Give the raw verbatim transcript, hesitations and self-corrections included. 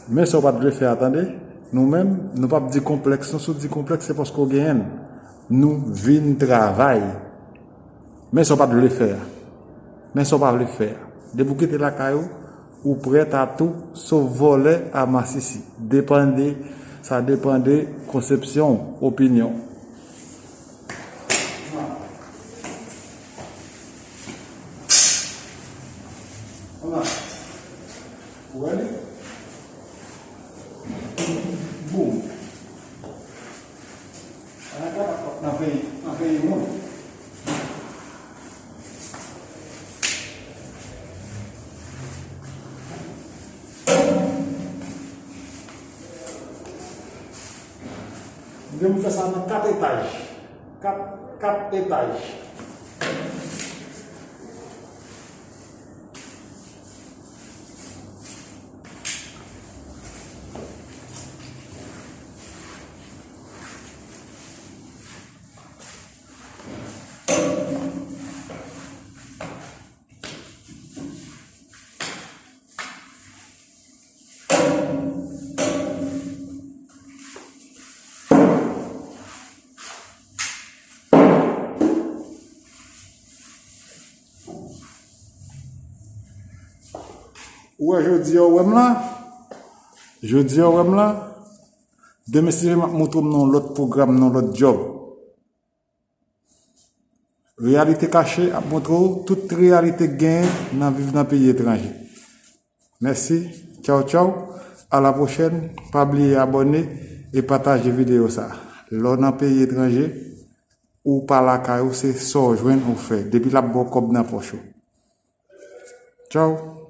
Men sa w pa t vle fè a, tande. Nou menm, nou p ap di konplèks, nou sou di konplèks, se paske w genyen l. Nou vin travay. Men sa w pa t vle fè a. Men sa w pa vle fè a. Depi w kite lakay ou, ou prèt a tou, sof vòlè a masisi. Depann de, sa depann de konsepsyon w, opinyon w. Ou wè li? Boum. Nan peyi, nan peyi moun. Mwen fè sa nan kat etaj. Kat, kat etaj. Ou wè jodi a, ou wè m la? Jodi a, ou wè m la? Demen, si Dye vle, m ap montre w nan yon lòt pwogram, nan yon lòt djòb. Reyalite Kache ap montre w tout reyalite k genyen nan viv nan peyi etranje. Mèsi. Tchaw, tchaw. A la pwochèn. Pa bliye abòne e pataje videyo sa. Lè w nan peyi etranje, ou pa lakay ou, se sa w jwenn ou fè. Depi l ap ba w kòb nan pòch ou. Tchaw.